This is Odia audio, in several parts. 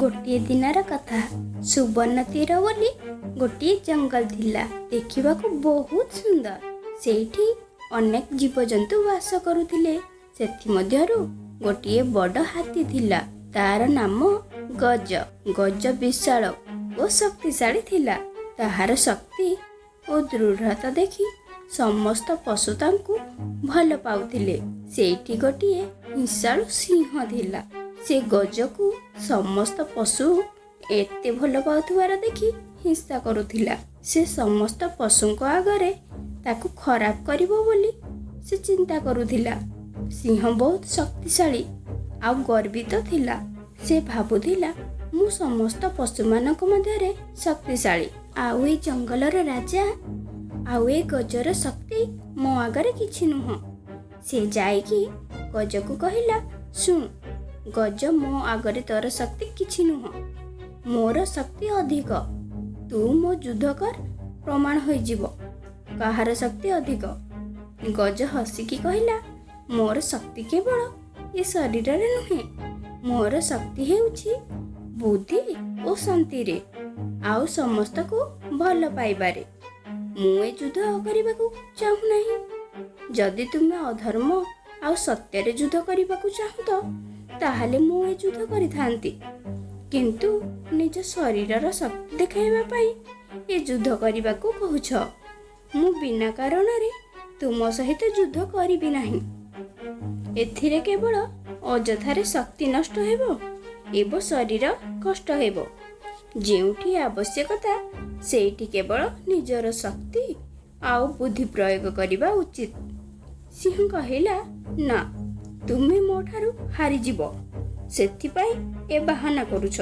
ଗୋଟିଏ ଦିନର କଥା, ସୁବର୍ଣ୍ଣ ତୀର ବୋଲି ଗୋଟିଏ ଜଙ୍ଗଲ ଥିଲା। ଦେଖିବାକୁ ବହୁତ ସୁନ୍ଦର। ସେଇଠି ଅନେକ ଜୀବଜନ୍ତୁ ବାସ କରୁଥିଲେ। ସେଥିମଧ୍ୟରୁ ଗୋଟିଏ ବଡ଼ ହାତୀ ଥିଲା। ତାର ନାମ ଗଜ। ଗଜ ବିଶାଳ ଓ ଶକ୍ତିଶାଳୀ ଥିଲା। ତାହାର ଶକ୍ତି ଓ ଦୃଢ଼ତା ଦେଖି ସମସ୍ତ ପଶୁ ତାଙ୍କୁ ଭଲ ପାଉଥିଲେ। ସେଇଠି ଗୋଟିଏ ହିଂସାଳୁ ସିଂହ ଥିଲା। ସେ ଗଜକୁ ସମସ୍ତ ପଶୁ ଏତେ ଭଲ ପାଉଥିବାର ଦେଖି ହିଂସା କରୁଥିଲା। ସେ ସମସ୍ତ ପଶୁଙ୍କ ଆଗରେ ତାକୁ ଖରାପ କରିବ ବୋଲି ସେ ଚିନ୍ତା କରୁଥିଲା। ସିଂହ ବହୁତ ଶକ୍ତିଶାଳୀ ଆଉ ଗର୍ବିତ ଥିଲା। ସେ ଭାବୁଥିଲା, ମୁଁ ସମସ୍ତ ପଶୁମାନଙ୍କ ମଧ୍ୟରେ ଶକ୍ତିଶାଳୀ ଆଉ ଏ ଜଙ୍ଗଲର ରାଜା, ଆଉ ଏ ଗଜର ଶକ୍ତି ମୋ ଆଗରେ କିଛି ନୁହଁ। ସେ ଯାଇକି ଗଜକୁ କହିଲା, ଶୁଣ ଗଜ, ମୋ ଆଗରେ ତୋର ଶକ୍ତି କିଛି ନୁହଁ, ମୋର ଶକ୍ତି ଅଧିକ। ତୁ ମୋ ଯୁଦ୍ଧ କର, ପ୍ରମାଣ ହୋଇଯିବ କାହାର ଶକ୍ତି ଅଧିକ। ଗଜ ହସିକି କହିଲା, ମୋର ଶକ୍ତି କେବଳ ଏ ଶରୀରରେ ନୁହେଁ, ମୋର ଶକ୍ତି ହେଉଛି ବୁଦ୍ଧି ଓ ଶାନ୍ତିରେ ଆଉ ସମସ୍ତଙ୍କୁ ଭଲ ପାଇବାରେ। ମୁଁ ଏ ଯୁଦ୍ଧ କରିବାକୁ ଚାହୁଁନାହିଁ। ଯଦି ତୁମେ ଅଧର୍ମ ଆଉ ସତ୍ୟରେ ଯୁଦ୍ଧ କରିବାକୁ ଚାହୁଁ ତ ତାହେଲେ ମୁଁ ଏ ଯୁଦ୍ଧ କରିଥାନ୍ତି, କିନ୍ତୁ ନିଜ ଶରୀରର ଶକ୍ତି ଦେଖାଇବା ପାଇଁ ଏ ଯୁଦ୍ଧ କରିବାକୁ କହୁଛ। ମୁଁ ବିନା କାରଣରେ ତୁମ ସହିତ ଯୁଦ୍ଧ କରିବି ନାହିଁ। ଏଥିରେ କେବଳ ଅଯଥାରେ ଶକ୍ତି ନଷ୍ଟ ହେବ ଏବଂ ଶରୀର କଷ୍ଟ ହେବ। ଯେଉଁଠି ଆବଶ୍ୟକତା, ସେଇଠି କେବଳ ନିଜର ଶକ୍ତି ଆଉ ବୁଦ୍ଧି ପ୍ରୟୋଗ କରିବା ଉଚିତ। ସିଂହ କହିଲା, ନା, ତୁମେ ମୋ ଠାରୁ ହାରିଯିବ, ସେଥିପାଇଁ ଏ ବାହାନା କରୁଛ,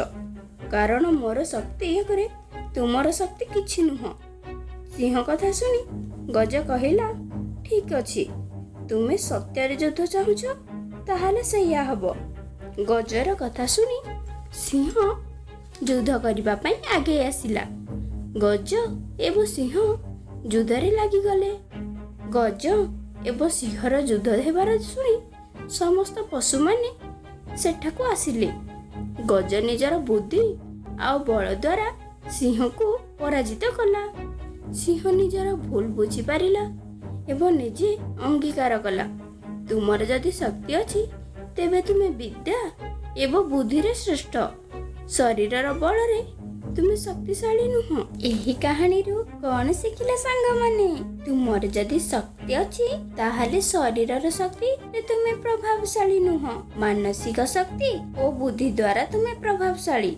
କାରଣ ମୋର ଶକ୍ତି ଆଗରେ ତୁମର ଶକ୍ତି କିଛି ନୁହଁ। ସିଂହ କଥା ଶୁଣି ଗଜ କହିଲା, ଠିକ୍ ଅଛି, ତୁମେ ସତ୍ୟରେ ଯୁଦ୍ଧ ଚାହୁଁଛ, ତାହେଲେ ସେଇଆ ହବ। ଗଜର କଥା ଶୁଣି ସିଂହ ଯୁଦ୍ଧ କରିବା ପାଇଁ ଆଗେଇ ଆସିଲା। ଗଜ ଏବଂ ସିଂହ ଯୁଦ୍ଧରେ ଲାଗିଗଲେ। ଗଜ ଏବଂ ସିଂହର ଯୁଦ୍ଧ ହେବାର ଶୁଣି ସମସ୍ତ ପଶୁମାନେ ସେଠାକୁ ଆସିଲେ। ଗଜ ନିଜର ବୁଦ୍ଧି ଆଉ ବଳ ଦ୍ୱାରା ସିଂହକୁ ପରାଜିତ କଲା। ସିଂହ ନିଜର ଭୁଲ ବୁଝିପାରିଲା ଏବଂ ନିଜେ ଅଙ୍ଗୀକାର କଲା, ତୁମର ଯଦି ଶକ୍ତି ଅଛି, ତେବେ ତୁମେ ବିଦ୍ୟା ଏବଂ ବୁଦ୍ଧିରେ ଶ୍ରେଷ୍ଠ, ଶରୀରର ବଳରେ ତୁମେ ଶକ୍ତିଶାଳୀ ନୁହଁ। ଏହି କାହାଣୀରୁ କଣ ଶିଖିଲେ ସାଙ୍ଗମାନେ? ତୁମର ଯଦି ଶକ୍ତି ଅଛି, ତାହେଲେ ଶରୀରର ଶକ୍ତିରେ ତୁମେ ପ୍ରଭାବଶାଳୀ ନୁହଁ, ମାନସିକ ଶକ୍ତି ଓ ବୁଦ୍ଧି ଦ୍ୱାରା ତୁମେ ପ୍ରଭାବଶାଳୀ।